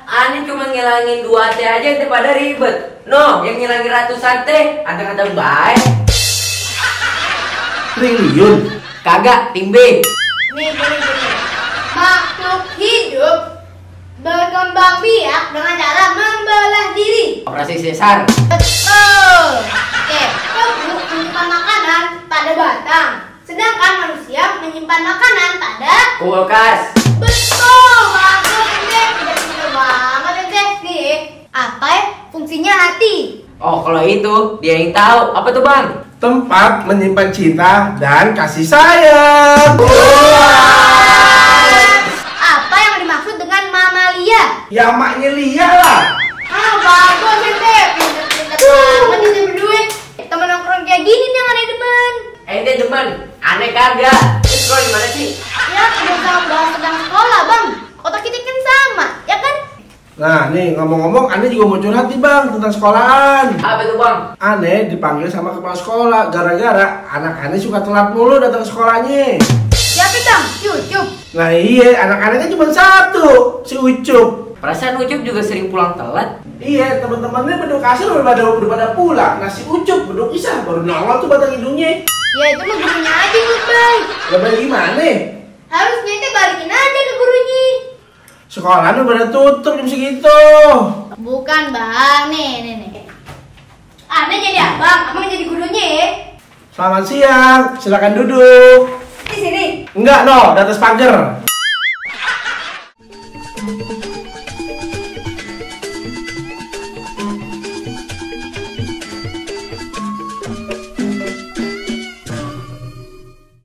Ani cuma ngilangin 2 teh aja daripada ribet. No, yang ngilangin ratusan teh, ada baik. Triliun? Kagak, tim B. Nih, makhluk hidup berkembang biak dengan cara membelah diri. Operasi sesar. Betul. Oke, tubuh menyimpan makanan pada batang, sedangkan manusia menyimpan makanan pada Kulkas. betul. Bagus ente, pintar banget ente. Nih, apa ya fungsinya hati? Oh, kalau itu dia yang tahu. Apa tuh, Bang? Tempat menyimpan cinta dan kasih sayang. Apa yang dimaksud dengan mamalia? Ya maknya Lia lah. Ah, bagus ente, pintar banget ente berdua. Temen nongkrong kayak gini nih yang aneh demen. Ente demen, aneh kagak. Terus lo gimana sih? Ya, kebiasaan bahas tentang sekolah, Bang. Otak kita kan sama, ya kan? Nah nih ngomong-ngomong, Ane juga mau curhat nih Bang tentang sekolahan. Apa tuh, Bang? Ane dipanggil sama kepala sekolah gara-gara anak Ane suka telat mulu datang ke sekolahnya. Siapa Bang? Cucup. Nah iya, anak-anaknya cuma satu, si Ucup. Perasaan Ucup juga sering pulang telat. Iya, teman-temannya beduk kasir udah pada pulang. Nah si Ucup beduk isah baru nongol tuh batang hidungnya. Ya itu mah gurunya aja lebay. Lebay gimana? Harusnya itu balikin aja ke gurunya. Sekolahnya udah tutup jam segitu. Bukan Bang, nih. Anda jadi abang jadi gurunya ya? Selamat siang, silakan duduk. Di sini. Enggak no, di atas pagar.